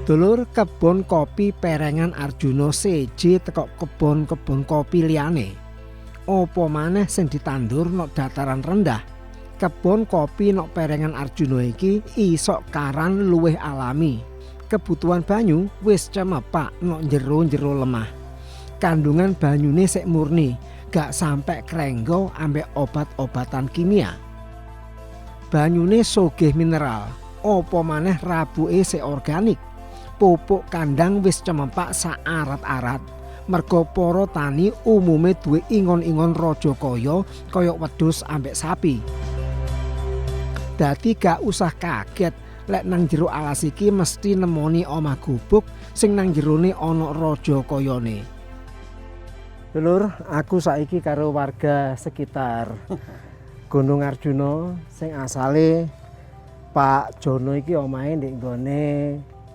Dulur, kebon kopi Perengan Arjuna seje teko kebon-kebon kopi liyane. Apa maneh sing ditandur nok dataran rendah. Kebon kopi nok Perengan Arjuna iki isok karan luwih alami. Kebutuhan banyu wis cemepak nok jero-jero lemah. Kandungan banyune sik murni, gak sampe krenggo ambek obat-obatan kimia. Banyune sugih mineral, apa maneh rabuke sik organik. Pupuk kandang wis cemepak saarat-arat. Mergo para tani umume duwe ingon-ingon raja kaya kaya wedhus ambek sapi. Dadi gak usah kaget lek nang jero alas iki mesti nemoni omah gubuk sing nang jerone ana raja kayane. Dulur, aku saiki karo warga sekitar Gunung Arjuna sing asale Pak Jono iki omahe ndek nggone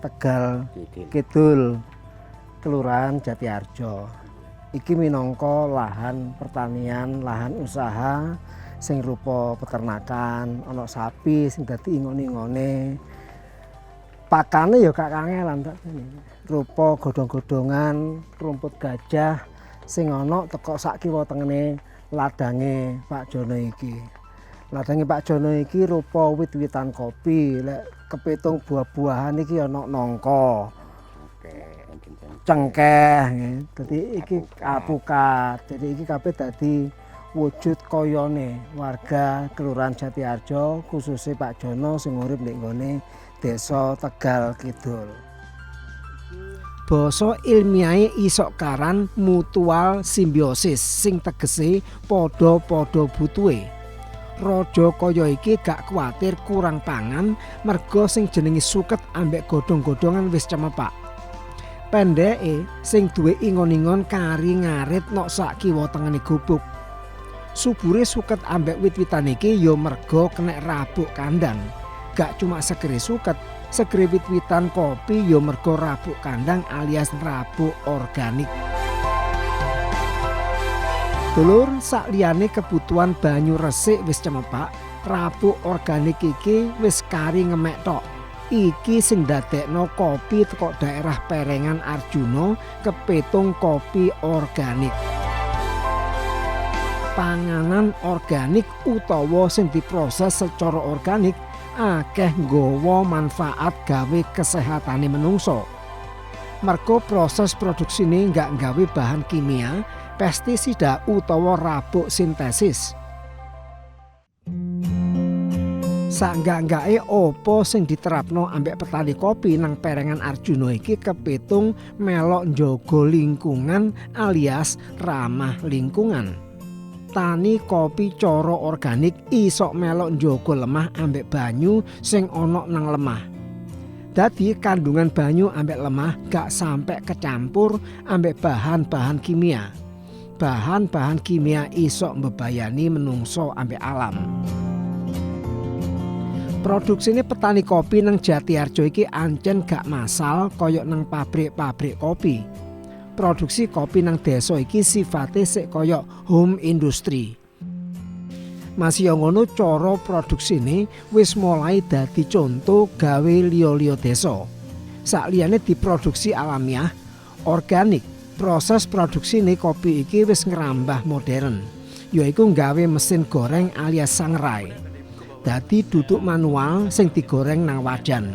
Tegal Kidul, Kelurahan Jatiarjo. Iki minangka lahan pertanian, lahan usaha sing rupa peternakan, ana sapi sing dadi ingon-ingone. Pakane ya gak kangelan tak jane. Rupa godhong-godhongan, rumput gajah sing ana teko sak kiwa tengene ladange Pak Jono iki. Ladange Pak Jono iki rupa wit-witan kopi, lek kepitung buah-buahan iki ana nangka, cengkeh nggih. Dadi iki alpukat. Jadi iki kabeh dadi wujud koyone warga Kelurahan Jatiarjo, khususnya Pak Jono sing urip ndek nggone Desa Tegal Kidul. Basa ilmiahe isok karan mutual simbiosis sing tegese padha-padha butuhe. Raja kaya iki gak kuwatir kurang pangan merga sing jenenge suket ambek godhong-godhongan wis cemepak. Pendeke sing duwe ingon-ingon kari ngarit nok sak kiwa tengene gubuk. Subure suket ambek wit-witan iki ya merga kenek rabuk kandang. Gak cuma segere suket, segere wit-witan kopi ya merga rabuk kandang alias rabuk organik. Dulur, sakliyane kebutuhan banyu resik wis cemepak, rabuk organik iki wis kari ngemek tok. Iki sing ndadekno kopi teko daerah Perengan Arjuna kepitung kopi organik. Panganan organik utawa sing diproses secara organik akeh nggawa manfaat gawe kesehatane menungso. Mergo proses produksine nggak nggawe bahan kimia, pestisida utawa rabuk sintesis. Saenggak-enggake opo sing diterapno ambek petani kopi nang Perengan Arjuna iki kepitung melok njaga lingkungan alias ramah lingkungan. Tani kopi cara organik isok melok njaga lemah ambek banyu sing ana nang lemah. Dadi kandungan banyu ambek lemah gak sampe kecampur ambek bahan-bahan kimia. Bahan-bahan kimia isok mbebayani menungso ambek alam. Produksine petani kopi nang Jatiarjo iki ancen gak masal koyok nang pabrik-pabrik kopi. Produksi kopi nang desa iki sifate sik koyok home industry. Masih ngono, cara produksine wis mulai dadi conto gawe liya-liya desa. Sakliyane diproduksi alamiah, organik, proses produksine kopi iki wis ngerambah modern, yaiku nggawe mesin goreng alias sangrai. Dadi duduk manual sing digoreng nang wajan.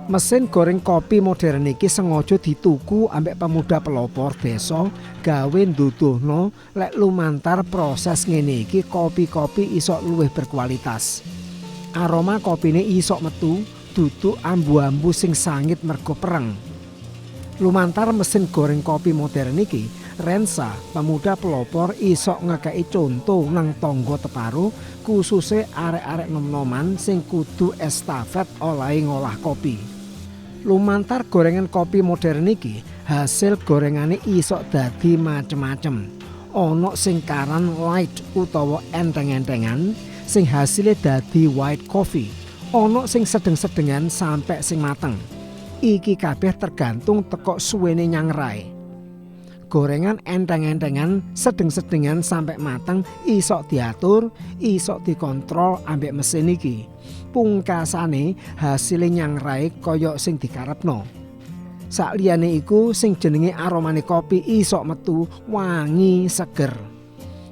Mesin goreng kopi modern iki sengaja dituku ambek pemuda pelopor desa gawe nduduhno lek lumantar proses ngene iki kopi-kopi isok luwih berkualitas. Aroma kopine isok metu, duduk ambu-ambu sing sangit mergo pereng. Lumantar mesin goreng kopi modern iki, Rensa, pemuda pelopor, isok ngekeki conto nang tangga teparo, khususe arek-arek nom-noman sing kudu estafet olehe ngolah kopi. Lumantar gorengan kopi modern iki, hasil gorengane isok dadi macem-macem. Ana sing karan light utawa enteng-entengan sing hasile dadi white coffee. Ana sing sedeng-sedengan sampe sing mateng. Iki kabeh tergantung teko suwene nyangrai. Gorengan enteng-entengan, sedeng-sedengan sampai mateng isok diatur, isok dikontrol ambek mesin iki. Pungkasane hasile nyangrai kaya sing dikarepno. Sakliyane iku, sing jenenge aromane kopi isok metu wangi seger.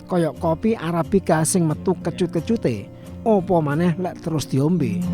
Kaya kopi Arabica sing metu kecut-kecute. Apa maneh lek terus diombe.